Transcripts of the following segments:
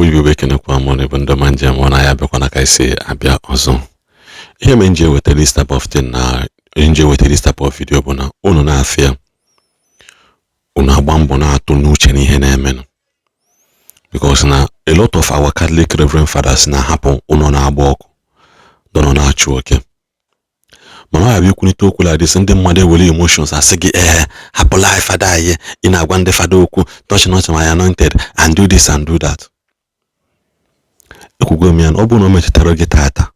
Igbo ekenekwa m bụ ndị ọma njem ọ na ya abịakwana ka esi abịa ọzọ. Ihe mere nji eweta this type of thing na nji eweta this type of video bụ na unu na-afịa, unu agba mbọ na-atụ n'uche n'ihe na-emenụ, because na a lot of our Catholic Reverend Fathers na-ahapụ ụlọ na-agba ọkụ dọnọ na-achụ oke. Mana ọ ya bụ ikwulite okwu like this, ndị mmadụ ewere emotions asị gị, "Ee, hapụla anyị fada anyị, ị na-agwa ndị fada okwu, touch not my anointed and do this and do that." Ekwugo m ya na ọ bụrụ na o metụtara gị taata,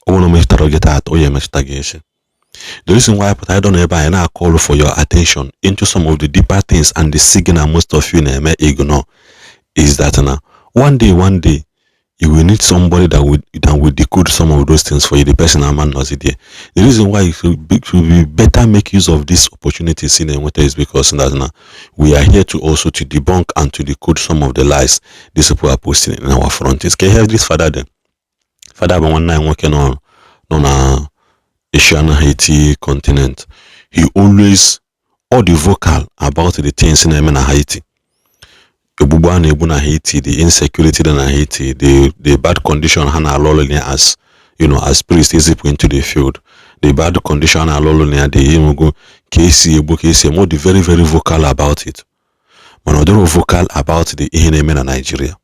ọ bụrụ na o metụtara gị taata, o ya emetụta gị echi. The reason why pụtara ịdọ n'ebe anyị na-call for your attention into some of the deeper things and the signal most of you na-eme ignore is that na one day, one day, you will need somebody that will decode some of those things for you. The person ama nọzi there. The reason why you should be better make use of this opportunity si na-enweta is because that na we are here to also to debunk and to decode some of the lies these people are posting in our frontiers. Ka ihe this father dị, father bụ nwanne anyị nwoke nọ na Asia na Haiti continent. He always all the vocal about the things na-eme na Haiti, ogbugbu a na-egbu na Haiti, the insecurity dị na Haiti, the bad condition ha na-alụ ọrụ ya as you know as priest ezipụ into the field, the bad condition na-alụ ọrụ ya, the ịnwego ka esi egbu, ka esi eme. Ọ dị very, very vocal about it, mana ọ dịrọ vocal about the ihe na-eme na Nigeria.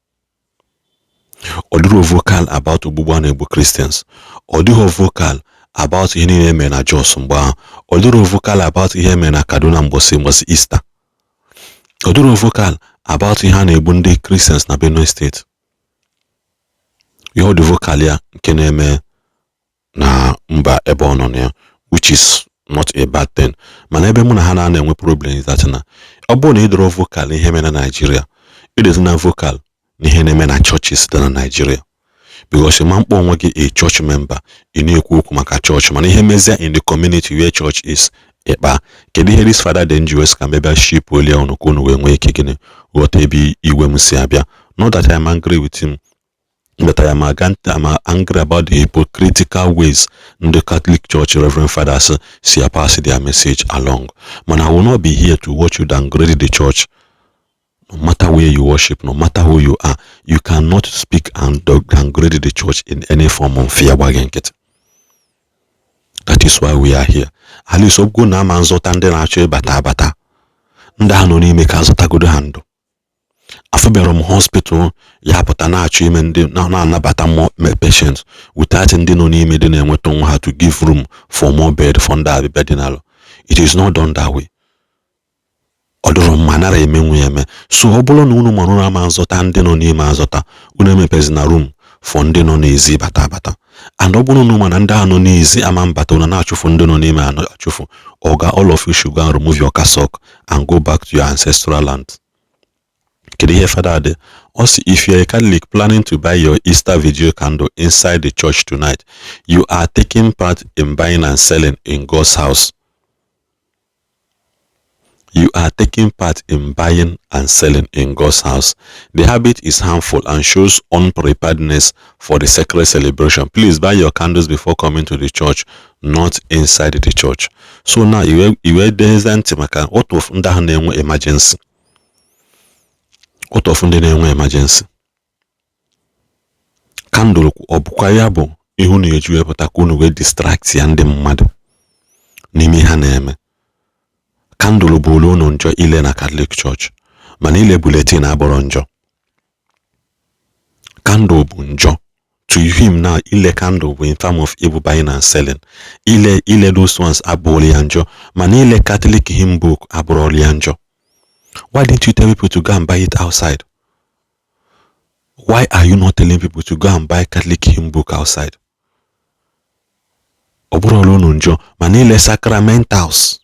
Ọ dịrọ vocal about ogbugbu a na-egbu Christians. Ọ dịghọ vocal about ihe niile eme na Jos mgbe ahụ. Ọ dịrọ vocal about ihe eme na Kaduna mgbọsị Easter. Ọ dịrọ vocal about ihe a na-egbu ndị Christians na Benue State. Ihe ọ dị vocal ya nke na-eme na mba ebe ọ nọ na ya, which is not a bad thing. Mana ebe mụ na ha na-ana enwe problem is that na ọ bụrụ na ị dịrọ vocal ihe mere na Nigeria, ịdịzi na vocal n'ihe na-eme na churches dị na Nigeria, because ma mkpọ onwe gị a church member, ị na-ekwu okwu maka church, mana ihe mezie in the community where church is ịkpa. Kedu ihe this father dị nji wee ka m bịa ship olie unu ka unu wee nwee ike gịnị ghọta ebe iwe m si abịa? Not that I am angry with him, but I am angry about the hypocritical ways the Catholic Church Reverend Fathers si pass their message along. Man, I will not be here to watch you downgrade the church. No matter where you worship, no matter who you are, you cannot speak and downgrade the church in any form of fear. That is why we are here. At least ọ bụgo na ama nzọta ndị na-achọ ịbata abata, ndị ha nọ n'ime ka azọtagodo ha ndụ. Afụbịara m hospital ya pụta na-achọ ime ndị na-anabata more patients without ndị nọ n'ime dị na-enweta onwe ha, to give room for more bed for ndị abịbịa dị n'alụ. It is not done that way. Ọ dụrụ mma nara emenwu ya eme. So ọ bụrụ na unu mara ama nzọta ndị nọ n'ime azọta, unu emepezi na room for ndị nọ n'ezi bata abata. And ọ bụrụ na unu ma na ndị ahụ nọ n'ezi ama mbata, unu na-achụfụ ndị nọ n'ime achụfụ. Oga, all of you should go and remove your cassock and go back to your ancestral land. Kedu ihe fada dị? Ọ sị, "If you are a Catholic planning to buy your Easter vigil candle inside the church tonight, you are taking part in buying and selling in God's house. You are taking part in buying and selling in God's house. The habit is harmful and shows unpreparedness for the sacred celebration. Please buy your candles before coming to the church, not inside the church." So now iwe dezie ntị maka otu ndị ahụ na-enwe emergency. Otu of ndị na-enwe emergency. Candle ọ bụkwa ya bụ ihe unu eji wepụta ka unu wee distract ya ndị mmadụ n'ime ha na-eme. Candle bụ olu unu njọ ile na Catholic Church, mana ile bulletin abụrụ njọ. Candle bụ njọ to him. Now, ile candle bụ in term of ịbụ buying and selling. Ile those ones abụrụ ya njọ, mana ile Catholic hymn book abụrụ ya njọ. Why didn't you tell people to go and buy it outside? Why are you not telling people to go and buy Catholic hymn book outside? Ọ bụrụ unu njọ, mana ile sacramentals,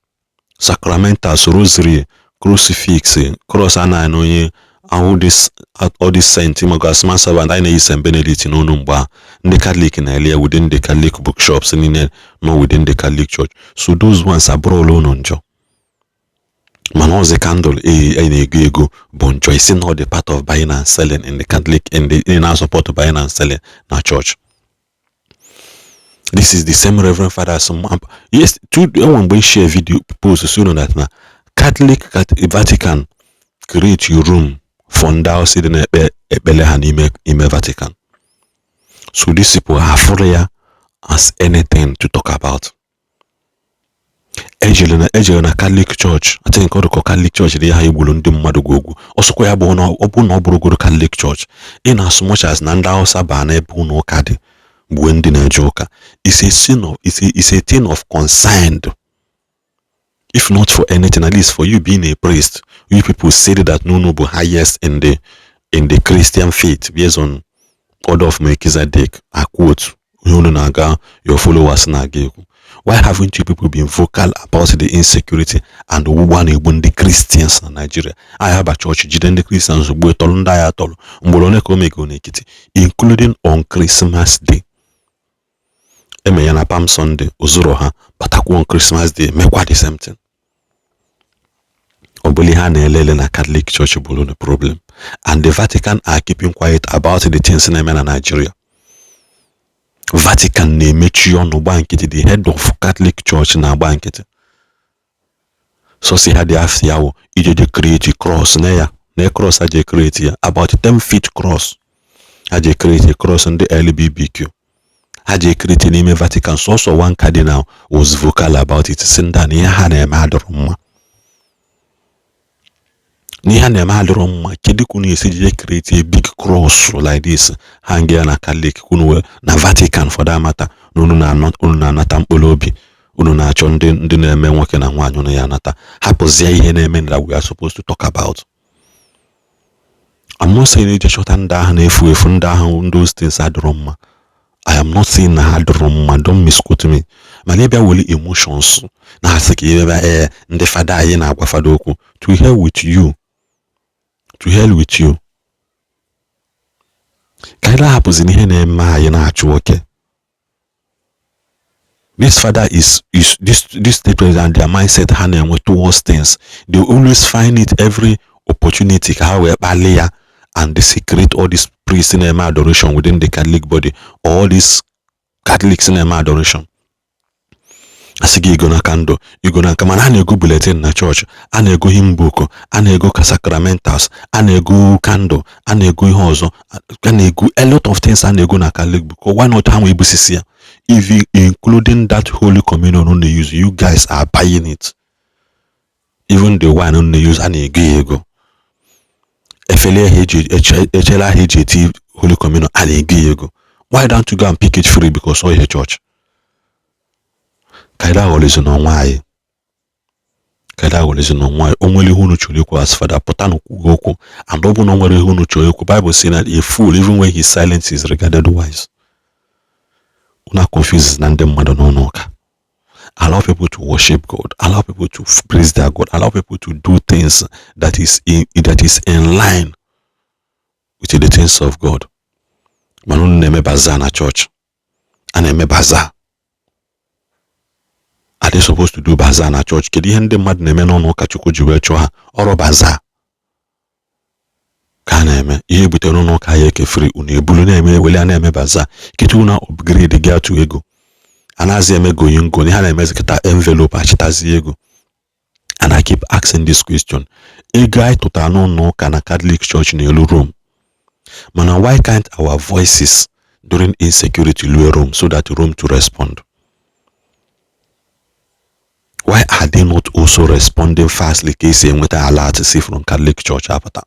sacramentals, rosary, crucifix, cross anaghị na onye ahụ, this all this saint maka as servant anyị na-eyi St. Benedict n'onu mgbe a ndị Catholic na-ele ya within the Catholic bookshops niile nọ within the Catholic Church. So those ones abụrụla unu njọ, mana ọzi candle e na-ego ego bụ njọ. Isi not the part of buying and selling in the Catholic in the in support buying and selling na church. This is the same Reverend Father. Some, yes, two enwe mgbe share video post so that na Catholic Vatican create your room for ndị ahụ si dị na-ekpe. Ekpele ha n'ime ime Vatican. So these people afụrụ ya as anything to talk about. Ejere na Catholic Church, I think ọ dịka Catholic Church dị ha egburu ndị mmadụ gwogwu. Ọsọkwa ya bụ na ọ bụ na ọ bụrụgoro Catholic Church, in as much as na ndị Hausa baa n'ebe ụlọ ụka dị gbuo ndị na-eje ụka, is a thing of concern. If not for anything, at least for you being a priest, you people say that no bụ highest in the Christian faith based on order of Melchizedek. I quote ihe unu na-aga, your followers na-aga ekwu. Why haven't you people been vocal about the insecurity and ogbugbu a na-egbu ndị Christians na Nigeria? Anyị aba chọọchị jide ndị Christians gbuo, tọrọ ndị agha tọrọ mgboro one ka o mego n'Ekiti, including on Christmas Day. Eme ya na Palm Sunday ozuro ha batakwa on Christmas Day mekwa the same thing. Ọ bụla ihe a na-elele na Catholic Church bụrụ the problem, and the Vatican are keeping quiet about the things na-eme na Nigeria. Vatican na-emechi ọnụ, gba nkịtị. The head of Catholic Church na-agba nkịtị. Sọsi ha dị afọ ya wụ ijeje create cross na ya na cross ha je create ya, about 10 feet cross ha je create, cross ndị LGBTQ ha je create n'ime Vatican. Sọsọ one cardinal was vocal about it, si ndị a na ihe ha na-eme adịrọ mma, na ihe a na-eme adịrọ mma. Kedu ka unu esi jije create a big cross like this, hang ya na Catholic unu wee na Vatican for that matter, na unu na-anata mkpụrụ obi, unu na-achọ ndị na-eme nwoke na nwaanyị unu ya anata? Hapụzie ihe na-eme that we are supposed to talk about. I'm not saying ije chọta ndị ahụ na-efu efu, ndị ahụ, those things adịrọ mma. I am not saying na ha adịrọ mma, don't misquote me. Mana ịbịa were emotions na-asị ka ebe ee ndị fada anyị na-agwa fada okwu, to hell with you, to hell with you. Ka anyị na-ahapụzi n'ihe na-eme anyị na-achụ oke. This father is this statement and their mindset ha na-enwe towards things, they always find it every opportunity ka ha wee kpalie ya and desecrate all these priests na-eme adoration within the Catholic body, all these Catholics na-eme adoration. Asị gị ego n'aka ndụ, ego n'aka, mana a na-ego bulletin na chọọchị, a na-ego hymn book, a na-ego sacramentals, a na-ego candle, a na-ego ihe ọzọ, a na-ego a lot of things a na-ego na Catholic book. Why not ha nwe ebusisi ya? If you, including that Holy Communion unu use, you guys are buying it. Even the wine unu use, a na-ego ya ego. Efele ahụ eji echere ahụ eji eti Holy Communion, a na-ego ya ego. Why don't you go and pick it free? Because ọ ihe chọọchị. Ka anyị aghọrịzi n'onwe anyị, ka anyị aghọrịzi n'onwe anyị. O nwere ihe unu chọrọ ikwu as fada, pụta na kwuo okwu. And ọ bụ na o nwere ihe unu chọrọ ikwu, Bible say na a fool, even when he silent, is regarded wise. Unu confuse na ndị mmadụ n'ụlọ ụka. Allow people to worship God, allow people to praise their God, allow people to do things that is in line with the things of God. Mana unu na-eme bazaar na church, a na-eme bazaar. Are they supposed to do bazaar na church? Kedu ihe ndị mmadụ na-eme n'ụlọ ụka Chukwu ji wee chụọ ha? Ọrụ bazaar ka a na-eme. Ihe ebutere n'ụlọ ụka ya ekefiri unu ebulu na-eme wele a na-eme bazaar. Kedu unu upgrade gị atụ ego anaghịzi eme goyingo ihe a na-emezi kịta, envelope achịtazi ego? And I keep asking this question: ego anyị tụtara n'ụlọ ụka na Catholic Church na-elu Rome, mana why can't our voices during insecurity lue Rome so that Rome to respond? Why are they not also responding fastly ka esi enweta alert si from Catholic Church apụta?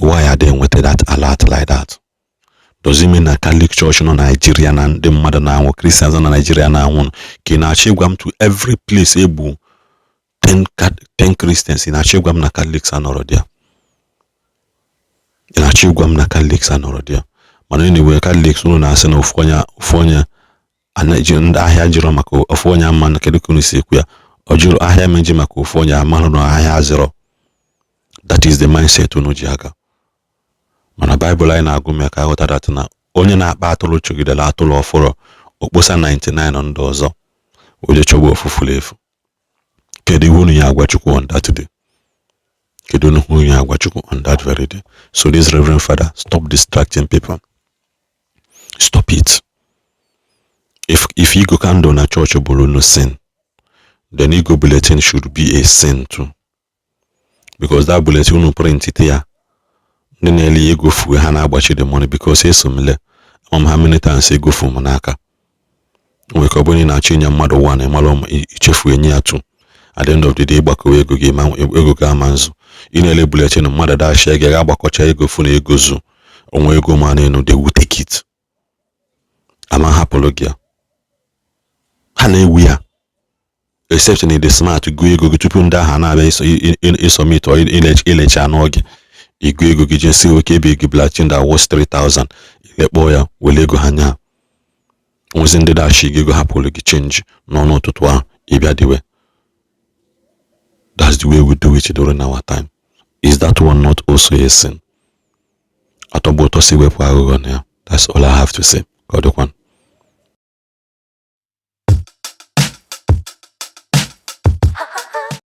Why are they enweta that alert like that? Does it mean na Catholic Church nọ Nigeria na ndị mmadụ na-anwụ, Christians nọ na Nigeria na-anwụ? Ka ị na-achọ ịgwa m, to every place egbu 10 Christians, ị na-achọ ịgwa m na Catholics anọrọ there? Ị na-achọ ịgwa m na Catholics anọrọ there? Mana anyway, Catholics, unu na-asị na ofu onye, ofu onye ndị ahịa jụrụ maka ofu onye ama. Kedu ka unu si ekwu ya? Ọ jụrụ ahịa meji maka ofu onye amarụ na ahịa azịrọ. That is the mindset unu ji aga. Mana Baịbụl anyị na-agụ m ya ka aghọta that na onye na-akpa atụrụ chụgidere atụrụ ọfụrụ, okposa 99 ndị ọzọ wee chọgbu ofufuru efu. Kedu ihe unu ya agwa Chukwu on that day? Kedu ihe unu ya agwa Chukwu on that very day? So this Reverend Father, stop distracting people, stop it. If igo candle na church bụrụ no sin, then igo bulletin should be a sin too, because that bulletin unu print ya, ndị Ndị na-ele ego fuo, ha na-agbachi the money because eso m lee ama m ha many times ego fu m n'aka. Nwere ka ọ bụrụ na ị na-achọ inye mmadụ one, ịmara ichefu enye ya two. At the end of the day, ịgbakọwa ego gị, ego gị ama nzu. Ị na-ele bulletin, mmadụ dashia gị, ga-agbakọcha ego fu na ego zu onwe ego ma n'elu, they will take it. Ama hapụrụ gị ya, ha na-ewu ya, except na ịdị smart, gụọ ego gị tupu ndị ahụ na-abịa ịsubmit or ilecha n'oge. Ịgụ ego gị, jesi oke ebe gị bulletin that was 3000, ilekpọọ ya, were ego ha nya. Nwezi ndị dashi gị ego, hapụrụ gị change n'ọnụ ụtụtụ ahụ ịbịa diwe. That's the way we do it during our time. Is that one not also a sin? Atọgbu ụtọ si wepụ aghụghọ na ya. That's all I have to say. Ka ọ dịkwanụ.